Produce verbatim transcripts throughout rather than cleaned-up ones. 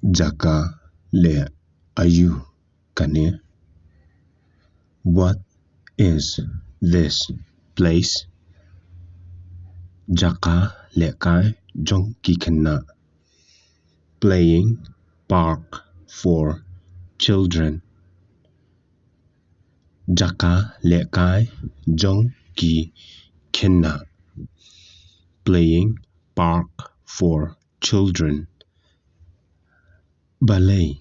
Jaka leh aïu kane? What is this place? Jaka lehkai jong ki khynnah. Playing park for children. Jaka lehkai jong ki khynnah. Playing park for children. Balei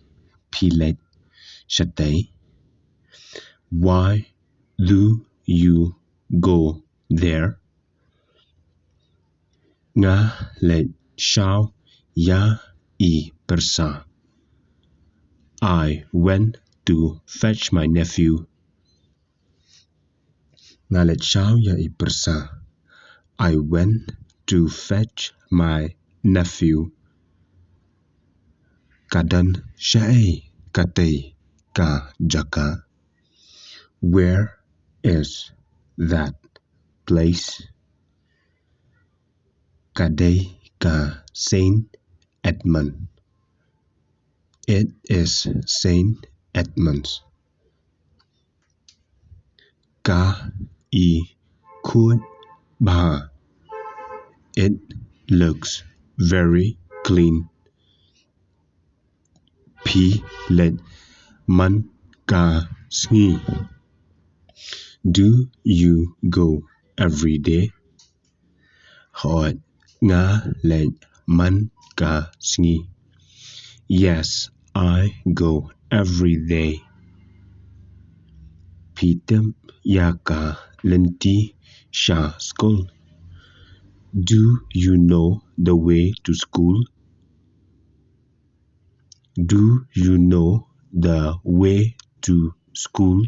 phi leit shatei? Why do you go there? Nga leit shaw ïa i pyrsa. I went to fetch my nephew. Nga leit shaw ïa i pyrsa. I went to fetch my nephew. Ka don shaei katei ka jaka? Where is that place? Ka dei ka Saint Edmund. It is Saint Edmund's. Ka i khuid bha. It looks very clean. Phi leit man ka sngi? Do you go every day? Hooid, nga leit man ka sngi. Yes, I go every day. Phi tip ïa ka lynti sha skul? Do you know the way to school? Do you know the way to school?